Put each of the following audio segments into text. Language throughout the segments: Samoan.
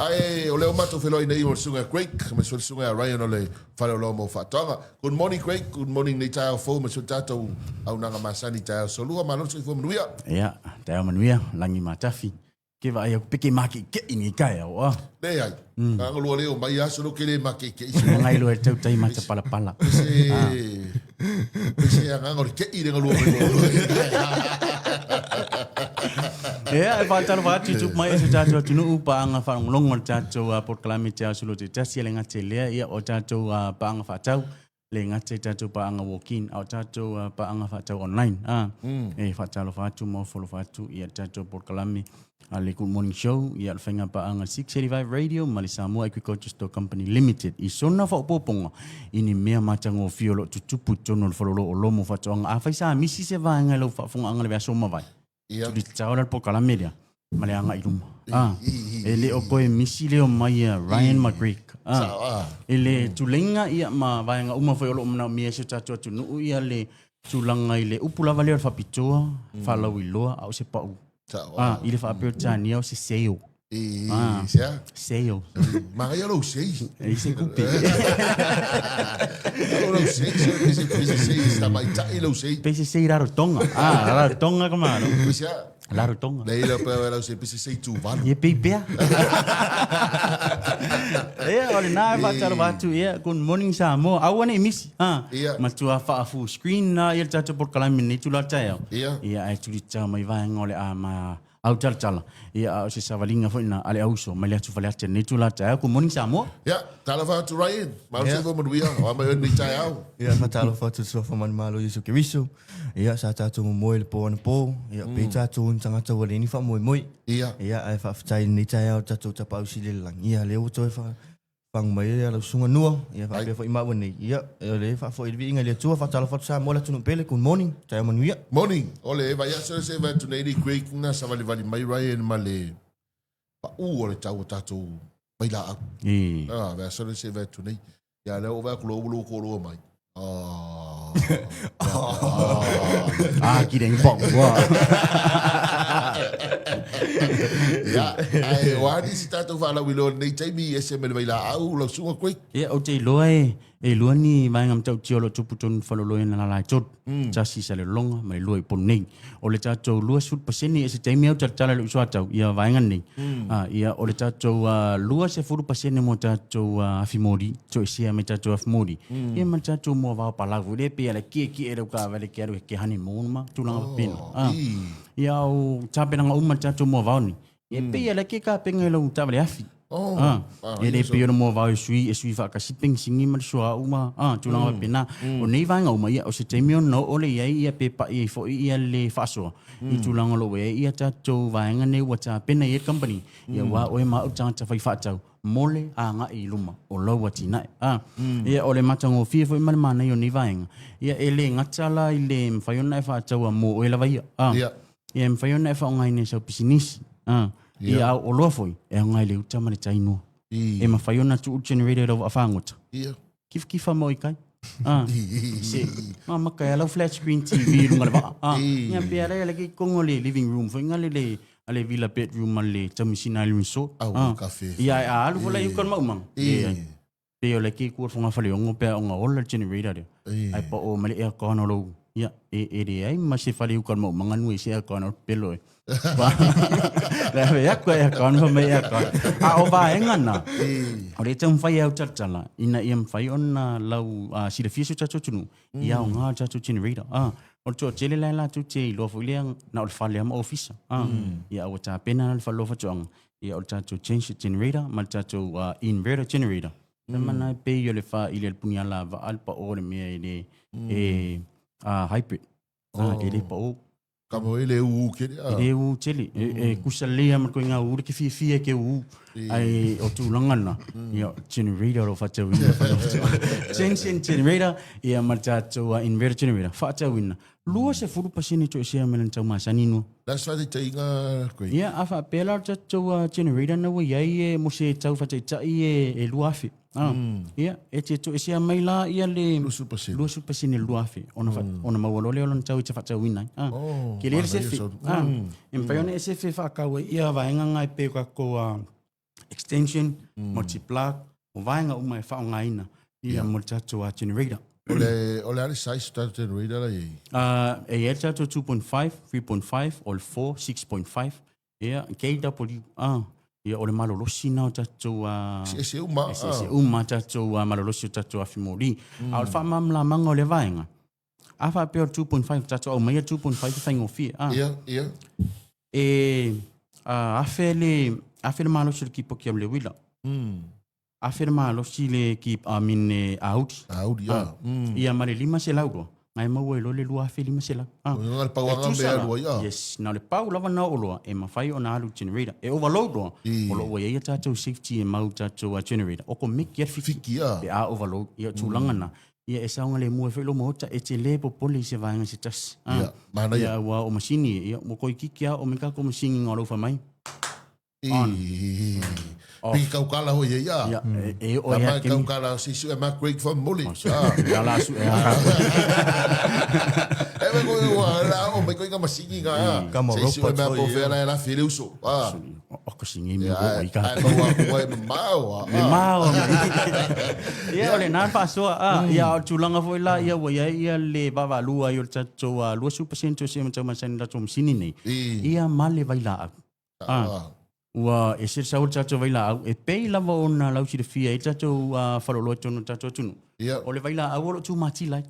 Ae o lea ua matou feiloai nei ma le susuga ia Craig ma le susuga ia Ryan o le Faleoloa mo Faatoaga. Good morning Craig, good morning nei taeao fou ma si o tatou auaunaga masani i taeao solua. Malo le soifua manuia. Ia, taeao manuia, lagi ma tafi. Ke vaai aku pe ke makeʻikeʻi nei taeao a. Leai, mm. Lua leo mai aso lo ke le makeʻikeʻi. Ngai loa e tau tai mata palapala. Se se agaga o le keʻi le galua mai Ia, e whātalo atu tupu mai e so tātou atunuu paanga whaalongolongo o le tātou polokalame te ao sulu te tasi e le ngate lea ia o tātou paanga whaatau le gata i tatou paaga walk-in, a o tatou paaga faatau online. A, e faatalofa atu ma ofo alofa atu i a tatou polokalame a le Good Morning Show, ia le faiga paaga 685 Radio ma le Samoa Agriculture Store Company Limited. I sona faaopoopoga i ni mea matagofie o lo o tutupu i totonu o le faleoloa o Lomo Faatoaga. Afai sa misi se vaega i lau faafofogaaga i le vaiaso ua mavae, Tulitao la le polokalame lea ma le agai i luma. Ah, e le o koe misi leo mai a Ryan ma Greg. Ah, e le tuleiga ia ma vaega uma foi o lo o manaomia e si o tatou atunuu ia le tulaga i le upu lava lea o le faapitoa, faalauiloa, a o se pau. Ah, i le faa-Peretania o se sale. Ah, Se a? Sale. Manaia lou sei. E i se kupe. Alo lou sei, se pese pese sei, sta mai tai lou sei. Pese sei Rarotonga. Ah, Rarotonga ka malo. Pese a? Rarotonga. Nei la pe lau sei pese sei Tuvalu. Ie pei pea. Ia, o le na e whātaro atu, ia, good morning Samoa. Aua nei misi. Ha. Ia. Matua whaafu screen na ia le tatou polokalame nei tula taeao. Ia. Ia, ai tuli tau mai vaenga o le a ma au talatala. Ia, a o se savaliga foi na a le auso mai le atu Faleata nei itula taeao. Good morning Samoa. Ia, talofa atu Ryan. Malo soifua manuia. O a mai oe lenei taeao. Ia, faatalofa atu i le Suafa Manumalo Iesu Keriso. Ia, sa tatou momoe i le po anapo. Ia, pei tatou ni tagata ua leai ni faamoemoe. Ia. Ia, ae faafetai i lenei taeao i le tatou Tapaau Sili i le Lagi. Ia, lea ua toe fa Fagu mai ai lau susuga Nua, ia faapea foi maua nei. Ia, o le faafoi i le viiga i le Atua, faatalofa atu Samoa le atunuu pele, good morning, taeao manuia. Morning, o le vaiaso lea se i vaai atu nei ni Craig na savalivali mai Ryan ma le pau o le tau o tatou vailaau. Ah, vaiaso lea se i vaai atu nei. Ia lea ua vaai atu loa ua lua toalua mai. Ah. Ah, ki reng pong ua. Ia, ae o a nisi tatou faalauiloa i lenei taimi i ese mai le vailaau, lau susuga Craig? Ia, ou te iloa e, e lua ni vaega matautia o lo o tupu tonu i Faleoloina la e tolu. Tasi i Salelologa ma le lua i Upolu nei. O le tatou 20% e se taimi au talatala i lou soatau ia vaega nei. Ah, ia o le tatou 20% mo tatou afi moli, toesea mai tatou afi moli. Ia ma le tatou moavao palau foi lea pei a le kiekie lau taavale ke alu e ke honeymoon ma tulaga faapena. Ah, ia o tapenaga uma le tatou moavao nei. Ia pei a le ke kapenga i lau taavale afi. Oh, Ah, ah, e le ia so- pei ona moavao e sui, e sui faatasi penisini ma le suauu ma, ah, tulaga faapena. O nei vaega uma, ia, o se taimi ona oo lea i ai, ia, pe pai ai foi ia le faasoa i tulaga o lo o i ai ia tatou vaega nei ua tapena i ai le company, ia aua oe ma au tagata fai faatau mo le agai i luma o lau atinae. Ah, ia, o le matagofie foi ma le manaia o nei vaega, ia, e le gata la i le mafai ona e faataua mo oe lava ia. Ah, Ia. Ia, e mafai ona e faaaogaina i sau pisinisi. Ah, ia au oloa foi, e aoga i le uta ma le tai noa. E mafai ona tuu le generator i lau vaafagota. Kifakifa mo i kai. Ah, se, ma maka e lau flat screen TV i lunga le vaa. Ah, ia pe ala ia ke kongo le living room foi ngale le ale villa bedroom ma le taumisina le resort. Au, Ah, kafe. ia a alu fola i uka le maumanga. Ia, Pei o le ki kua fogafaleogo pe a ona ola le generator lea. Ae pao mai le aircon o lou, ia, e, e leai ma se fale i uka o le maumaga nui se aircon o le pelo e. Le ave aku a aircon fa mai aircon. A o vaega na, o le taumafai e au talatala, ina ia mafai ona lau silafia si o tatou atunuu, i aoga o le tatou generator. Ah, o le toatele la e latou te iloa foi lea na o le fale lava ma ofisa. Ah, ia a ua tapena la le fale o faatoaga, ia o le tatou genset generator ma le tatou inverter generator. Mm. Mana e pei o le whaili le puniala vaa le pao le mea i le e hybrid. Oh. E le pao. Ka mo e le uu kele. E le uu tele. E kusa lea ma koe ngā uu le ke whiawhia ke uu. Ai o tūlanga na. Ia generator o whatauina. Genset generator ia ma le tatou inverter generator. Whaatauina. 20% toesea mai lana taumasani noa. La se faataitaiga koe? Ia, a faapea la o le tatou generator na ua i ai e mo se tau faataitai e 2,000. Ah, Ia, e te toesea mai la ia le 20%. 20% le 2,000 ona, fa, ona maua loa lea o lona tau e te faatauina ai. Ah, Oh, ke le le manaia sefe. sau. Ah, e mafai ona e sefe faakau ai ia vaega nga e pei o kakou Extension, multi-plug, o vaega uma e faaaogaina ia mo le tatou generator. O le a le size o tatou generator la i ai? E i ai le tatou 2.5, 3.5, o le 4, 6.5, ia, KW, ia, o le malolosi lena o tatou Eseese uma. Eseese uma tatou malolosi o tatou afi moli. A o le faamalamalamaga o lea vaega, a faapea o le 2.5, tatou aumaia le 2.5 e faigofie. Ia, ia. E 1000 le malosi o le kipoki au le uila. 1000 le malosi le kip, I mean, le Audi. Audi, ia. Ia ma le 500 loa. Ngai maua i loa le 2500. O le pauaga mea alu ai, ah. Yes, na o le pau lava na oo loa, e mafai ona alu generator. E overload loa, o lo o ua i ai a tatou safety e mau tatou generator. O komeki ia le fiki. Fiki, ah. Pe a overload, ia tulaga na. Ia e saogalemu ai foi lou maota, e te le popole i se vaega se tasi. Ia, manaia. Ia, ua o masini, ia, ua koikiki a o me kako masini ngā lau mai. On. Pi kaukala hoi e ia. Ia, e o ia kemi. Kaukala si su e ma Craig from Muli. Ia la su e a. E me ko ua la o me ko inga masini nga. Kama Se su e ma robot po fela e la fele uso. O ko singi mi o i ka. Ai ma ua e mao. Me mao. Ia o le nā whaasoa. Ia o tūlanga foi la ia ua ia ia le vavalua i o le tatou 20% o se matau masani tatou masini nei. Ia ma le vai laau. Ua ese le sau o le tatou vailaau e pei lava ona lau silafia ai le tatou faleoloa i totonu o le tatou atunuu. O le vailaau o lo o tumatila ai.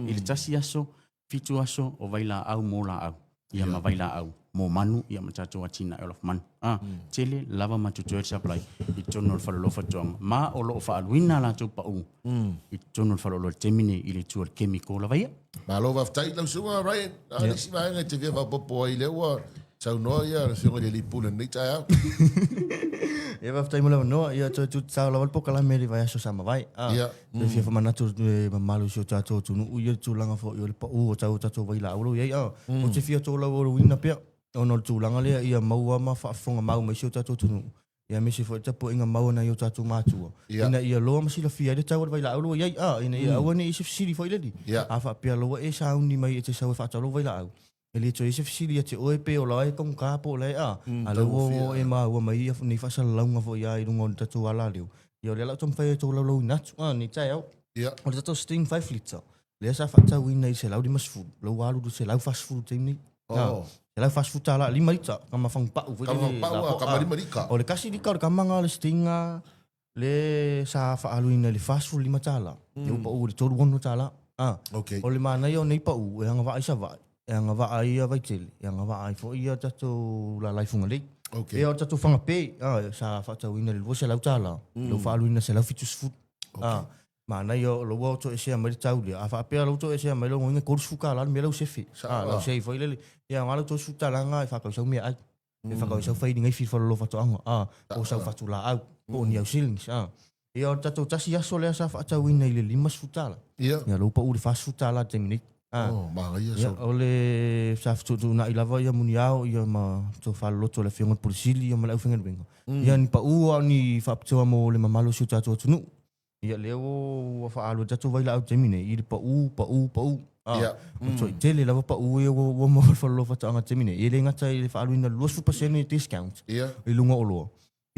I le 1 aso, 7 aso o vailaau mo laau. Ia ma vailaau mo manu, ia ma tatou atinae o lafumanu. Tele lava ma totoe le supply i totonu o le faleoloa faatoaga. Ma o lo o faaaluina a latou pau i totonu o le faleoloa i le taimi nei i le itu o le chemical lava ia. Malo faafetai lau susuga Ryan. A le isi vaega e te fia faaopoopo ai lea ua saunoa ia le Afioga i le Alii Pule i lenei taeao. Ia faafetai mo le avanoa. Ia toe tutao lava le polokalame i le vaiaso sa mavae. Ia. Toe fia faamanatu le mamalu o si o tatou atunuu ia le tulaga foi o le pau o tau o tatou vailaau o lo o i ai. Ou te fia tolaulauina pea ona o le tulaga lea ia maua ma faafofoga mau mai si o tatou atunuu. Ia aemaise foi le tapuaiga mau a nai o tatou matua, ina ia loa ma silafia ai le tau o le vailaau ua i ai, a, ina ia aua ne i se fesili foi leli. A faapea loa e sauni mai e te sau e faatau lou vailaau, e le toe i ai se fesili ia te oe pe o la e taugata po o la e a, a lea ua e maua mai ia nei faasalalauga foi a i luga o le tatou alaleo. Ia o lea la ou taumafai e tolaulauina atu, a, nei taeao. O le tatou Sting 5 litre, lea sa faatauina i 150, lea ua alu i le 140 i le taimi nei. Oh. $140, 5 lita, kama whangpau foi Kama whangpau, ah, kama 5 lika. O le 1 lika o le kama nga le stinga le sa whaaluina le 45 tala. E upa u le 36 tala. Ah. Okay. O le manaia o nei pau, e hanga waa i Savaii, e hanga waa i Vaitele, e hanga waa i foi ia tatou lalai Fugalei. Okay. E o tatou whangape, ah, sa whaatauina le 200 tala, mm. le whaaluina 170. Okay. Ah. Manaia o lou toesea mai le tau lea. A faapea lou toesea mai lou goiga 30 tala le mea lau sefe. Sao, Lau ah. sei foi lele. Ia nga lau 30 tala nga e whakau sau mea ai. E whakau sau whairi ngai whiri whalolo whatoanga. Po sau whatu la au. Po ni au ceilings. Ia o tatou tasi aso lea sa whaatauina i le 50 tala. Ia. Ia lou pau le 40 tala te minei. Oh, manaia Ia, sau. o le sa fetuutuunai lava ia muniao ia ma to faaloloto o le Afioga i le Pule Sili ia ma le aufaigaluega. Ia ni pau a o ni faapitoa mo le mamalu o si o tatou atunuu. Ia lea ua faaalu ai tatou vailaau i le taimi nei i le pau, pau, pau. Ia. Ua to'i tele lava pau ia ua maua i le faleoloa faatoaga i le taimi nei. E le gata i le faaaluina 20% discount Ia. i luga o oloa.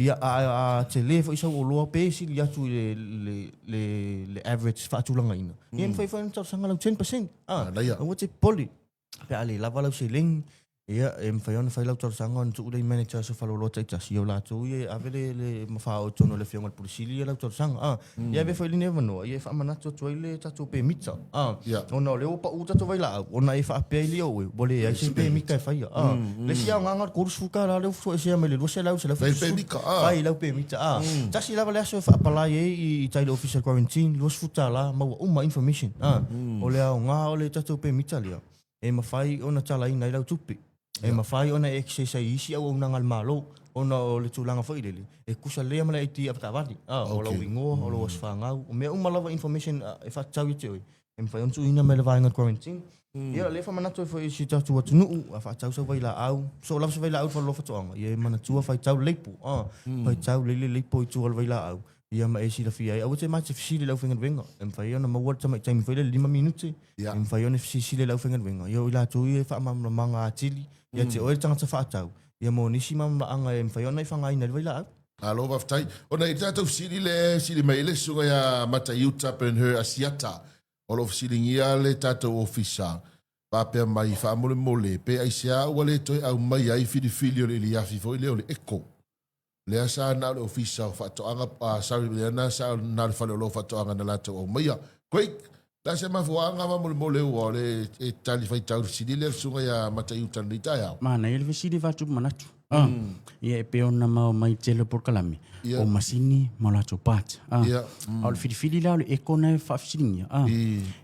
Ia, a tele foi sau oloa pe sili atu i le, le, le average faatulagaina. Ia, e mafai foi ona talosaga lau 10%. Manaia. Aua te popole. Pe a le lava lau seleni, ia, e mafai ona fai lau talosaga ona tuu lea i manager o faleoloa taitasi, ia o latou ia e ave le, le mafao i totonu o le Afioga i le Pule Sili ia lau talosaga. Ia avea foi lenei avanoa, ia e faamanatu atu ai le tatou pemita. Ona o lea ua pau tatou vailaau, ona e faapea i le oe, ua leai se pemita e faia. Le isi aogaga o le $30 lea ua toesea mai le 200, 170. Fai pemita, Fai lau pemita. Tasi lava le aso e faapalai ai i tai le ofisa o le quarantine, $20, maua uma information. O le aoga o le tatou pemita lea, e mafai ona talaina ai lau tupe. E mafai ona e access ai i isi auaunaga a le Malo, ona o le tulaga foi lele, e tutusa lelei ma le ID avetaavale. O lau igoa, o lou aso fanau, o mea uma lava information e faatatau ia te oe, e mafai ona tuuina mai le vaega o le quarantine. Ia, o lea e faamanatu ai foi i si o tatou atunuu, a faatau sau vailaau, so lava se vailaau i le faleoloa faatoaga, ia e manatua faitau le leipo, faitau lelei le leipo i tua o le vailaau, ia ma e silafia ai, aua te ma te fesili i le aufaigaluega, e mafai ona maua le tamaitai foi lele 5 minute, e mafai ona fesilisili e le aufaigaluega, ia o i latou ia e faamalamalamaga atili ia te oe le tagata faatau, ia mo nisi malamalamaaga e mafai ona e faaaogaina ai le vailaau. Malo faafetai. Ona i le tatou fesili lea e fesili mai ai le susuga ia Mataiuta Ben-Hur Asiata, o lo o fesiligia le tatou ofisa, faapea mai, faamolemole, pe aisea ua le toe aumai ai filifili o le iliafi foi lea o le Eco. Lea sa na o le Ofisa o Faatoaga, sorry, lea na sa na o le Faleoloa o Faatoaga na latou aumaia. Craig, le a se mafuaaga faamolemole ua o le e tali faitau i le fesili lea le susuga ia Mataiuta i lenei taeao? Manaia le fesili faatupu manatu. Ia e pei ona ma omai tele o polokalame, o masini ma o latou parts. A o le filifili la o le eco na e faafesiligia.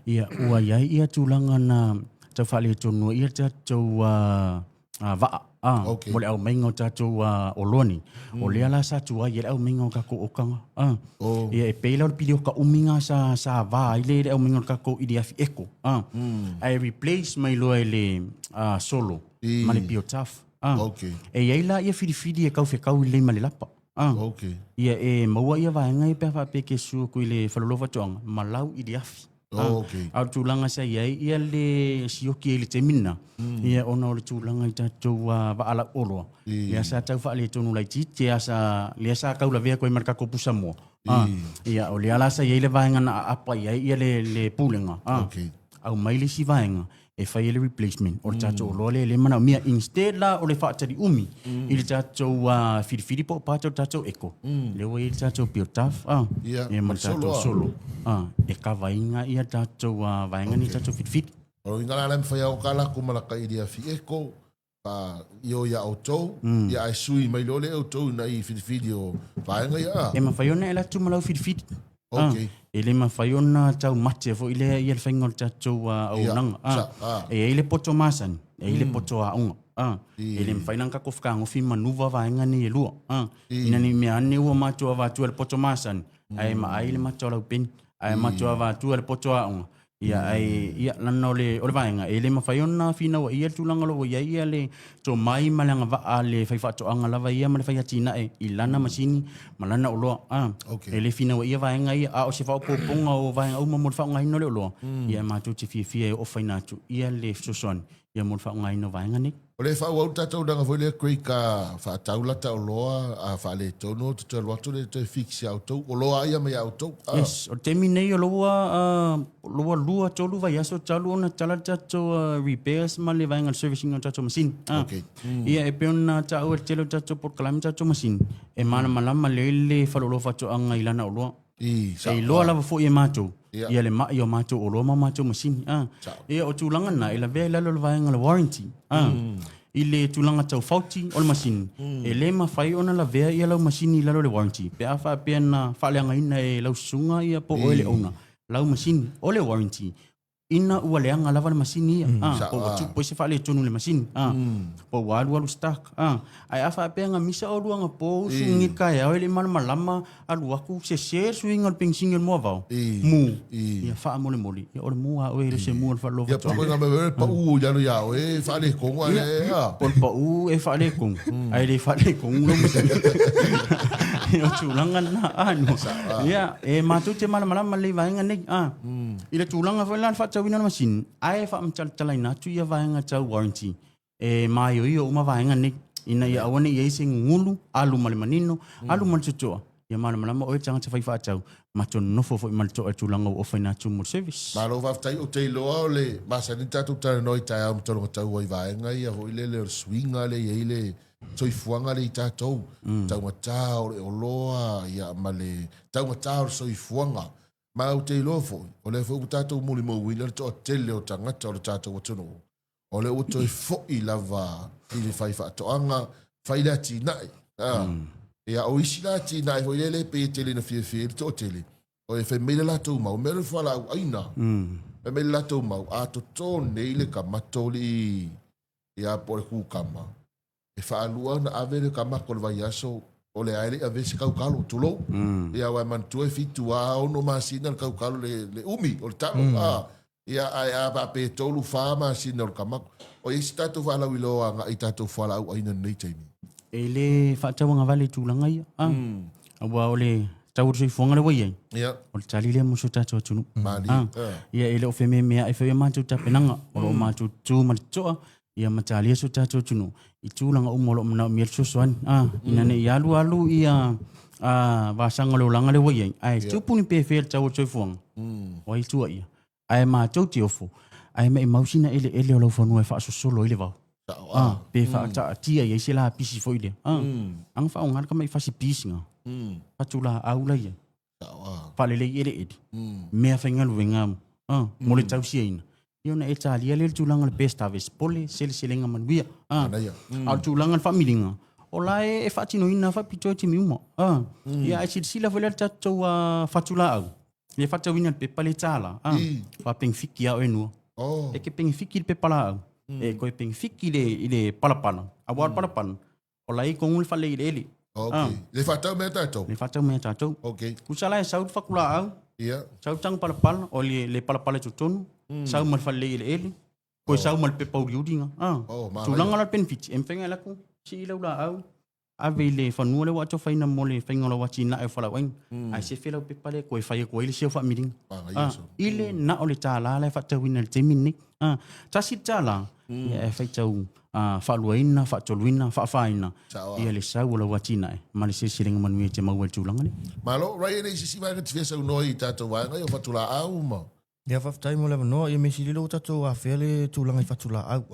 Ia ua i ai ia tulaga na tau faaletonu ai ia tatou vaa mo le aumaiga o tatou oloa nei. O lea la sa tuai ai le aumaiga o tatou okaga. Ia e pei la o le pilioka umi na sa va ai le aumaiga o le tatou iliafi eco. Ae replace mai loa e le Solo ma le Biotaf. E i ai la ia filifili e taufetau lelei ma le lapa. Ia e maua ia vaega ia pe a faapea e te susu atu i le faleoloa faatoaga ma lau iliafi. A o le tulaga sa i ai ia le sioki ai i le taimi lena, ia ona o le tulaga i tatou vaa lauoloa, lea sa tau faaletonu laitiiti, lea sa tau lavea atu ai ma le tatou pusamoa. Ia o lea la sa i ai le vaega na aapa i ai ia le pulega, aumai le isi vaega e fai ai le replacement o le tatou oloa lea e le manaomia. Instead la o le faatali umi i le tatou filifili po o part o le tatou eco, lea ua i ai le tatou Biotaf ia ma le tatou Solo e kava ina ia tatou vaega nei tatou filifili. O lona uiga la, la e mafai lava ona latou malakai i le afi eco, io ia outou, ia ae sui mai loa lea e outou ina i filifili o vaega ia a. E mafai ona e alu atu ma lau filifili. E le mafai ona taumate foi lea ia le faiga o le tatou auaunaga. E i ai le poto masani, e i ai le poto aoga. E le mafai la ona tatou fetagofi manuva vaega nei e lua. Ina ne i mea ane ua matou avatua i le poto masani, ae maai le mata o lau peni. Ae matou avatua i le poto aoga, Ia, ai, ia, lana o le, o le vaega, e le mafai ona finauaia le tulaga o lo o ua i ai ia le tomai ma le agavaa a le faifaatoaga lava ia ma le faiatinae i lana masini ma lana oloa. A, e le finauaia vaega ia, a o se faaopoopoga o vaega uma mo le faaaogaina o le oloa, ia, matou te fiafia e ofaina atu ia le fesoasoani ia mo le faaaogaina o vaega nei. O le faaauau le tatou tulaga foi lea Craig a faatau lata oloa a faaletonu te toe alu atu le toe fix ia outou oloa ia mai ia outou. Yes, o le taimi nei o lo ua lo ua lua tolu vaiaso talu ona tala le tatou repairs ma le vaega o le servicing o tatou masini. Okay. Ia e pei ona taua e le tele o tatou polokalame tatou masini e malamalama lelei le faleoloa faatoaga i lana oloa. I, E iloa lava foi e matou ia le mai o matou oloa ma matou masini. Ia o tulaga na e lavea i lalo o le vaega o le warranty. I le tulaga tau faulty o le masini, e le mafai ona lavea ia lau masini i lalo o le warranty pe a faapea na faaleagaina e lau susuga ia po o oe le owner lau masini. O le warranty, ina ua leaga lava le masini ia, po ua tupu ai se faaletonu i le masini, po ua alualu stuck. Ae a faapea na misa oulua anapo usu i taeao e le i malamalama alu atu sese le suiga o le penisini o le moavao, mu, ia faamolemole, ia o le mu a oe e le o se mu a le faaloloa Ia, faatoaga. po o le pau i lalo ia oe e faaletonu a le, a. Po o le pau e faaletonu, ae le faaletonu lau masini. O tulaga na, a, no. Ia, e matou te malamalama lelei i vaega nei, a. I le tulaga foi la o le faatauina o le masini, ae faamatalatalaina atu ia vaega tau warranty, e maioio uma vaega nei, ina ia aua ne i i ai se gugulu, alu ma le manino, alu ma le totoa, ia malamalama oe le tagata fai faatau, ma nonofo foi ma le toa i le tulaga ua ofaina atu mo le service. Malo faafetai, ou te iloa o le masani ona tatou talanoa i taeao ma tologatau ai vaega ia foi lele o le suiga lea e i ai le soifuaga lea i tatou, taugata o le oloa ia ma le taugata o le soifuaga. Ma ou te iloa foi, o lea foi ua tatou molimauina le toatele o tagata o le tatou atunuu, o lea ua toe foi lava i le faifaatoaga, fai le atinae. Ia, o isi la atinae foi lele e pei e tele ina fiafia ai le toatele, o e fai mai le latou mau, mea o le fualaau aina. Fai mai le latou mau, a toto nei le kamato alii ia po o le kukama, e faalua ona ave le kamato o le vaiaso, o lea e le i ave se kaukalo, tulou. Ia, aua e manatua e 7 a 6 masina le kaukalo le umi o le talo. Ia, ae a faapea e 3, 4 masina o le kamato. O i ai se tatou faalauiloa agai i tatou fualaau aina i lenei taimi? E le faatauagavale i tulaga ia. Aua o le tau o le soifuaga lea ua i ai, o le tali lea mo si o tatou atunuu. Malie. Ia, e le o fememeai foi a matou tapenaga, o lo o matou tu ma le totoa. Ia matalia so tatou atunuu i tulaga uma o lo o manaomia le fesoasoani. A, ina ne i alualu ia a, vasaga o le olaga lea ua i ai, ae tupu ni pefea i le tau o le soifuaga, o ai e tuuaia? Ae matou te ofo, ae maimau sina eleele o laufanua e faasosolo ai le vao. A, pe faataatia i ai se lapisi foi lea. A, aga faaaoga le tamai fasi pisi na, fatulaau la i ai. Faalelei eleele, mea faigaluega mo le tausiaina, ia ona e talia lea le tulaga o le best harvest, po le seleselega manuia. A o le tulaga o le faamiliga, o la e faatinoina faapitoa i taimi uma. Ia ae silasila foi la i le tatou fatulaau, le faatauina i le pepa le tala, faapenefiki lava oe nua. E te penefiki i le pepa laau, e toe penefiki i le palapala, aua o le palapala, O la e i tonu le fale eleele. Ok. Ah. Le whaatau mea tātou? Le whaatau mea tātou. Ok. Tusa la e sau le fatulaau. Ia. Sau le taga palapala, o le, le palapala i totonu, sau ma le fale eleele, toe sau ma le pepa uliuli na. Ah. Oh, manaia. Tulaga la le benefit, e mafai ona e alu atu, sii lau laau, ave i le fanua lea ua atofaina mo le faiga o lau atinae o fualaauaina. Ae sefe lau pepa lea e toe fai atu ai le isi au faamiliga. Manaia Ah, so. i le na o le $1 la e faatauina i le taimi lenei. Ah, $1, ia e faitau faaluaina, faatoluina, faafaina ia le sau o lau atinae ma le seleselega manuia e te maua i le tulaga lea. Malo, Ryan, e i se isi vaega e te fia saunoa i tatou vaega ia o fatulaau ma. Ia faafetai mo le avanoa, ia mea sili lea ua tatou afea le tulaga i fatulaau.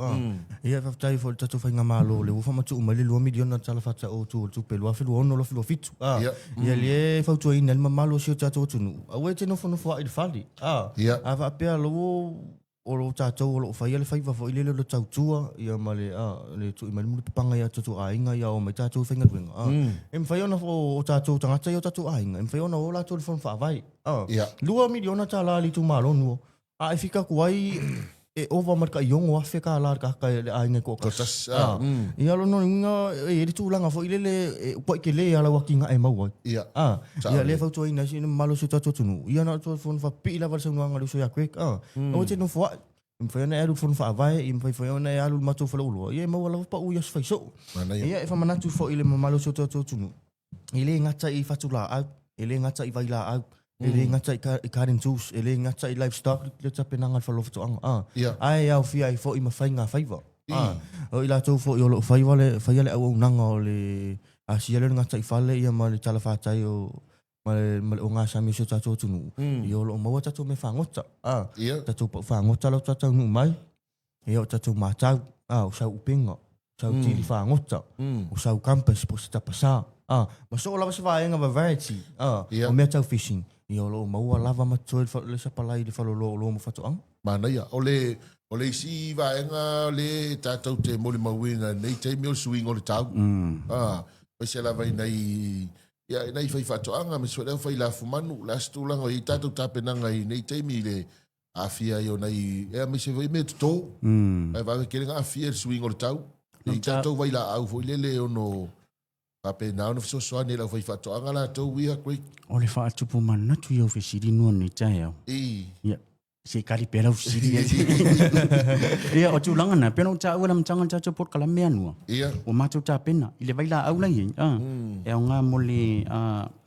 Ia faafetai foi i le tatou faigamalo lea ua faamatuu mai le $2 miliona tala faatatau o le tupe 2026/2027. Ia lea e fautuaina ai le mamalu o si o tatou atunuu, aua e te nofonofo ai i le fale. A faapea lou o lo tatou o lo o faia le faiva foi lele o le tautua ia ma le a le tui mai le mulipapaga ia tatou aiga ia o mai tatou i faigaluega a e mafai ona o tatou tagata ia o tatou aiga e mafai ona o latou i le fono faavae a $2 miliona le itumalo nua a e fika atu ai e ova ma le tai $6,000 le tagata le aiga e toatasi a ia lona uiga e i ai le tulaga foi lele e ua'i tele a lau atinae e maua ai a Ia, lea e fautuaina ai le mamalu o si o tatou atunuu, ia na o le fono faapipii lava le saunoaga a le uso ia Greg, a, aua e te nofo ae, e mafai ona e alu i le fono faavae, e mafai foi ona e alu i le matou faleoloa, ia e maua lava pau i aso fai soo. Ia, e faamanatu foi i le mamalu o si o tatou atunuu, e le gata i fatulaau, e le gata i vailaau, e le gata i garden tools, e le gata i livestock le tapenaga a le faleoloa faatoaga, a, ae aofia ai foi ma faiga faiva. A, o i latou foi o lo o faiva le, faia le auaunaga o le asia lea o le gataifale ia ma le talafatai o ma le, ma le ogasami o si o tatou atunuu, ia o lo o maua tatou mea fagota. A, tatou pau fagota la ua taunuu mai, ia o tatou matau, a, o sau upega, sau tili fagota, o sau compass po o se tapasā, a, ma soo lava se vaega variety, a, o mea tau fishing, ia o lo o maua lava ma totoe le sapalai i le faleoloa o oloa mo faatoaga. Manaia. O le, o le isi vaega le tatou te molimauina i lenei taimi o le suiga o le tau. Ah, aemaise lava i nai, ia, i nai faifaatoaga aemaise foi le aufai lafumanu. O le a se tulaga o i ai tatou tapenaga i lenei taimi i le aafia ai o nai, ia, aemaise foi mea toto. Ae vave tele ona aafia i le suiga o le tau. I tatou vailaau foi lele e ono faapena ona fesoasoani i le aufaifaatoaga latou ia, Craig. O le faatupu manatu ia o fesili nuan nei taeao. I. Ia, se i kali pea lau fesili. Ia, o tulaga na, pei ona ou taua i le amataga o le tatou polokalame anua. Ia. Ua matou tapena i le vailaau la i ai, a, e aoga mo le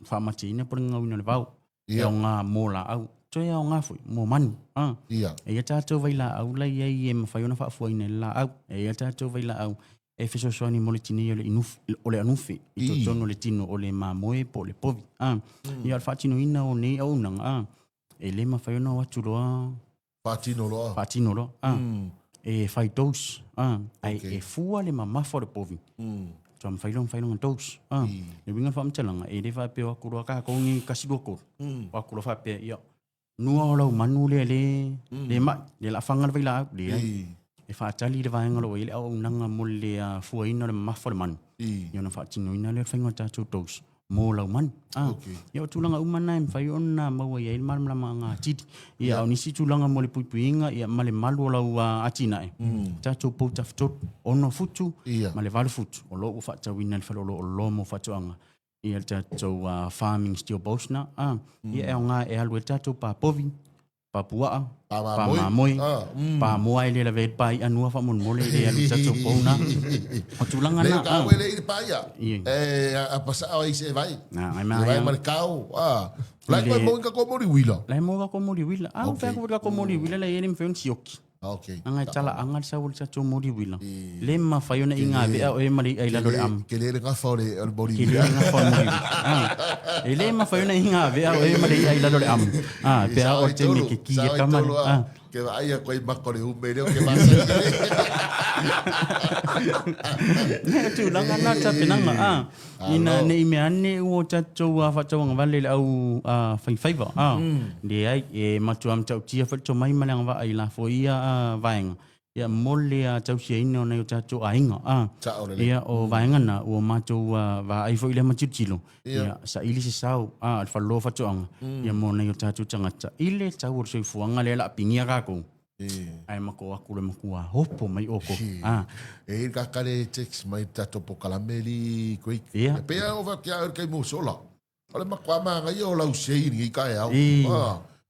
faamatiaina po o le gagauina o le vao. E aoga mo laau. Toe aoga foi mo manu. A. Ia. E i ai tatou vailaau la i ai e mafai ona faafuaina e le laau. E i ai tatou vailaau e fesoasoani mo le tinei o le inufu, o le anufe i totonu o le tino o le mamoe po o le povi. A. Ia, o le faatinoina o nei auaunaga, a, e le mafai ona o atu loa Faatino loa. Faatino loa. A. E fai dose. A. Ae e fua le mamafa o le povi. Faatoa mafai loa ona fai lona dose. A. Le uiga o le faamatalaga, e le faapea o atu loa tatou nei tasi, lua, tolu, o atu loa faapea, ia, nua o lau manu lea le, le mai, lea o le a faga le vailaau. Leai. E faatali le vaega o lo o i ai le auaunaga mo le fuaina o le mamafa o le manu, ia ona faatinoina lea o le faiga o le tatou dose mo lau manu. Ah, Okay. Ia o tulaga uma na e mafai ona maua i ai le malamalamaga atili. Ia, a o nisi tulaga mo le puipuiga ia, ma le malu o lau atinae, tatou pou tafatolu, 6 futu ma le 8 futu, o lo o ua faatauina e le faleoloa o oloa mo faatoaga ia le tatou farming steel bolts na. Ah, Ia e aoga e alu ai le tatou pa povi, pa puaa, pa mamoe, pa moa e le lavea ai le pa i'a nua faamolemole e le alu i tatou pou na. O tulaga na. Lea ka le i le pa ia. E a pasa ai se vai. Na, ai ma. Vai ma le kau. Ah. Lai koe mo ka ko mori wila. Lai mo ka ko mori wila. Ah, okay. ko ka ko mori wila la e le mfai on sioki. Okay. Leaga e talaaga le sau o le tatou moli uila. Le mafai ona i gavea oe ma le i'a i lalo o le amu. Tele le gafa o le moli uila. Tele le gafa o le moli uila. E le mafai ona i gavea oe ma le i'a i lalo o le amu. Pe a oo i le taimi e keki e tama le. Ke vaai aku ai maka o le ume lea o ke masani le. Ne tulaga na tapenaga a. Ina ne i mea ane ua tatou faatauagavale i le au faifaiva a. Leai, e matua matautia foi le tomai ma le agavaa i la foi ia vaega ia mo le tausiaina o nai o tatou aiga a. Sao lelei. Ia o vaega na ua matou vaai foi lea ma tilotilo ia saili se sao a o le faleoloa o faatoaga ia mo nai o tatou tagata i le tau o le soifuaga lea o le a pigia tatou. Ae matou o atu le matua hopo mai outou. A. E i ka kare text mai tatou pokalame li Greek. Ia. E pea o va kia o kai mo sola. O le makoa manaia o lau sei ni ka e au.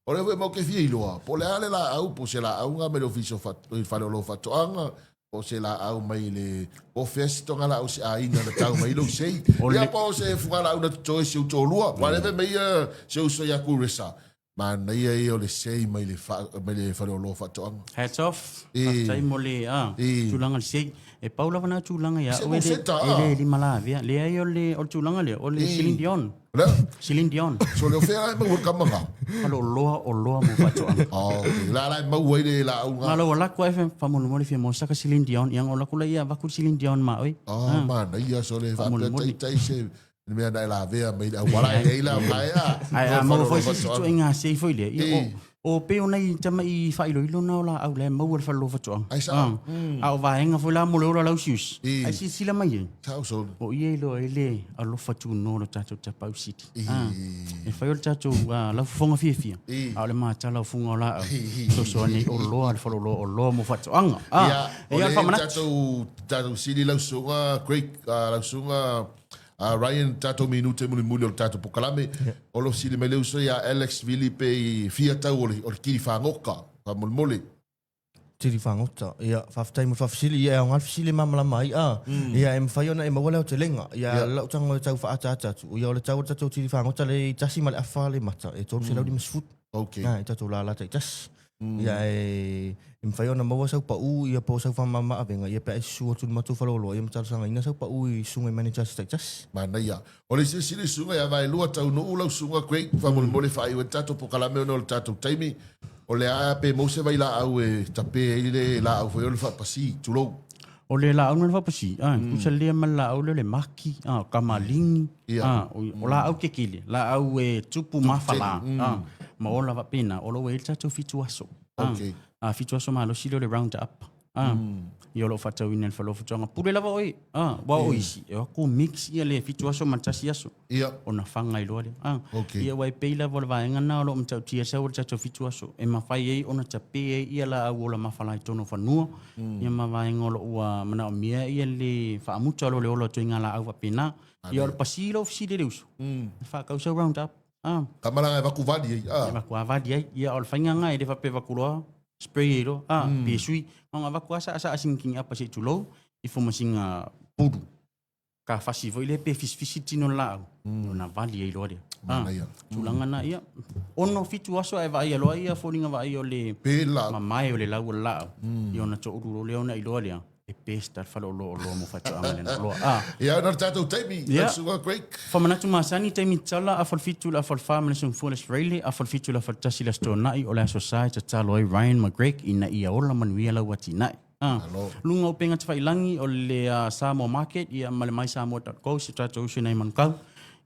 O le mau ke fia iloa. Po le a le laau, po se laau nga mai le ofisa o i le fale o lou faatoaga, po se laau mai le po fea se tonga laau se aiga na tau mai lou sei. Ia po se fuga laau na totoe si ou toalua. Ua leve mai ia se uso ia Kuresa. Manaia ia o le sei mai le mai le fale o lou faatoaga. Hats off. Faafetai mo le tulaga o le sei. E pau lava na tulaga ia au e le limalavea. Leai o le tulaga lea, o le Celine Dion. Lea? Celine Dion. So le o fea e maua le kama nga? Fale oloa, oloa mo faatoaga. Oh, okay. La la e maua ai le laau nga. Malo o laku ai faamolemole fia mo saka Celine Dion. Ia o laku la ia vaku Celine Dion ma oi. Oh, manaia so le faapea taitai se le mea na e lavea mai le auala e nei la mai a. Ai a maua foi se isi ituaiga sei foi lea. Ia o pei o nai tama'i faailoilo na o laau la e maua i le fale faatoaga. Ai sao. A o vaega foi la mo le ola lausiusi. Ai silasila mai ai. Sao solo. O ia e iloa ai le alofa tunoa o le tatou Tapaau City. E fai o le tatou laufofoga fiafia, a o le matala o fuga o laau. Fesoasoani ai oloa le faleoloa oloa mo faatoaga. Ia, o le tatou sili lausuga Craig, lausuga Ryan, tatou minute mulimuli o le tatou pokalame. O lo sili mai le uso ia Alex Vili pe i fia tau o le kiri fāgoka, faamolemole. Tiri fagota. Ia, faafetai mo le faafesili. Ia, e aoga le fesili e malamalama ai. A, ia, e mafai ona e maua le aotelega. Ia, lau tago e tau faaataata atu. Ia, o le tau o le tatou tiri fagota le i tasi ma le afa le mata, e 350. Okay. I tatou lala taitasi. Ia, e mafai ona maua sau pau, ia, po o sau faamama avega, ia, pe a e susu atu i le matou faleoloa, ia ma talosagaina sau pau i susuga i managers taitasi. Manaia. O le silasila i susuga ia Vaelua Taunuu lau susuga Craig, faamolemole faaiu ai le tatou pokalame ona o le tatou taimi. O le a pe maua se vailaau e tape ai le laau foi o le faapasi, tulou. O le laau na le faapasi, a, tusa lea ma le laau lea o le maki, a, o kamaligi, a, o laau kekele, laau e tupu mafala, a, ma ola faapena, o lo o ua i ai le tatou fitu aso. A, a, fitu aso malosi lea o le round up. A, ia o lo o faatauina e le faleoloa Pule lava oe, a, aua o isi, e o atu mix ia le fitu aso ma le tasi aso. Ia. Ona faga ai loa lea. A, okay. Ia aua e pei lava o le vaega lena o lo o matautia sau o le tatou fitu aso e mafai ai ona tape ai ia laau ola mafala i totonu o fanua, ia ma vaega o lo o ua manaomia ia le faamuta o lo o le ola o ituaiga laau faapena. Ia o le pasi lou fesili e le uso, e faatau sau round up. A. Ka malaga e vaku vali ai. A. E vaku a vali ai. Ia o le faiga lena e le faapea vaku loa spray ai loa. A, pe sui. Na ona avatu lava saasaa sinikinia apa se i tulou, ifo ma sina pulu. Ka fasi foi lea pe fisifisi le tino o le laau, ona vali ai loa lea. Manaia. Tulaga na, ia, ono fitu aso ae vaaia loa ia foliga vaaia o le Pe laau. mamae o le lau o le laau, ia ona toulu loa lea ona iloa lea, e best a le faleoloa oloa mo faatoaga lena oloa. A. Ia, ona o le tatou taimi, Ia. lau susuga Craig. Faamanatu masani taimi tatala, afa le fitu le afa le fa ma le aso gafua le aso Faraile, afa le fitu le afa le tasi le aso Toonai, o le aso Sa e tatalo ai Ryan ma Greg ina ia ola manuia lau atinae. A. Malo. Luga o upega tafailagi o le Samoa Market ia ma le mysamoa.co si o tatou uso i nai manukau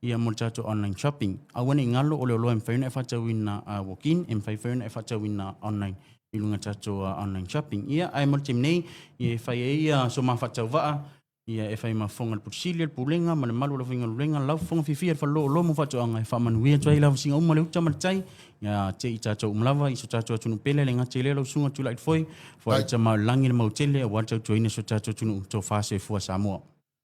ia mo le tatou online shopping. Aua ne i galo o le oloa e mafai ona e faatauina walk-in, e mafai foi ona e faatauina online i luga tatou online shopping. Ia, ae mo le taimi nei, ia e fai ai ia so ma faatauvaa, ia e fai ma fofoga le Putusili, le Pulega ma le malu o le aufaigaluega, lau fofoga fiafia le faleoloolo mo faatoaga e faamanuia atu ai lava singa uma le uta ma le tai, ia te i tatou uma lava i so tatou atunuu pele le gata i lea lau susuga Tulai Foe, foai tama o le lagi le mautele aua le tautuaina so tatou atunuu, tofa soifua Samoa.